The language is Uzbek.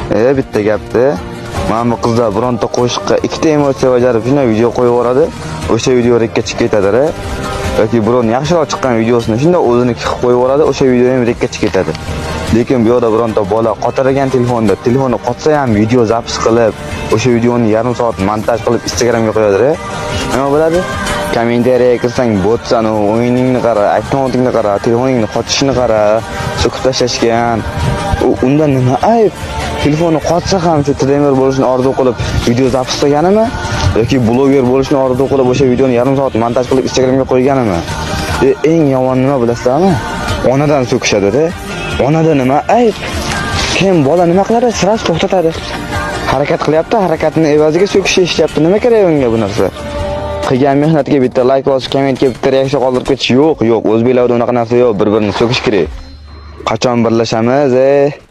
Bitta gapda. Mana bu qizlar bironta qo'shiqqa ikkita emotsiya bajarib shunday video qo'yib yuboradi. O'sha video рек ka chiqib ketadi. Yoki biron yaxshiroq chiqqan videosini shunday o'zini qilib qo'yib yuboradi, o'sha video ham рек ka chiqib ketadi. Lekin bu yoqda bironta bola qotirgan telefonda, telefonni qotsa ham video запись qilib, o'sha videoni yarim soat montaj qilib Instagramga qo'yadi. Nima bo'ladi? Kommentariyaga kirsang, botsan, o'yiningni qara, akkauntingni qara, telefoningni qotishini qara, so'kib tashlashgan. Unda nima ayb? Telefoni qotsa ham shu streamer bo'lishni orzu qilib video запись qilganimi yoki bloger bo'lishni orzu qilib o'sha videoni yarim soat montaj qilib Instagramga qo'yganimi? Eng yomon nima bilasizlarmi? Onadan so'kishadi-da. Onada nima ayb? Keyin bola nima qiladi? Сразу to'xtatadi. Harakat qilyapti, harakatini evaziga so'kish eshityapti. Nima kerak unga bu narsa? Qilgan mehnatga bitta layk bosib, kommentga bitta reaksiya qoldirib ketish yo'q, yo'q. O'zbeklarda unaqa narsa yo'q, bir-birini so'kish kerak. Qachon birlashamiz, ey?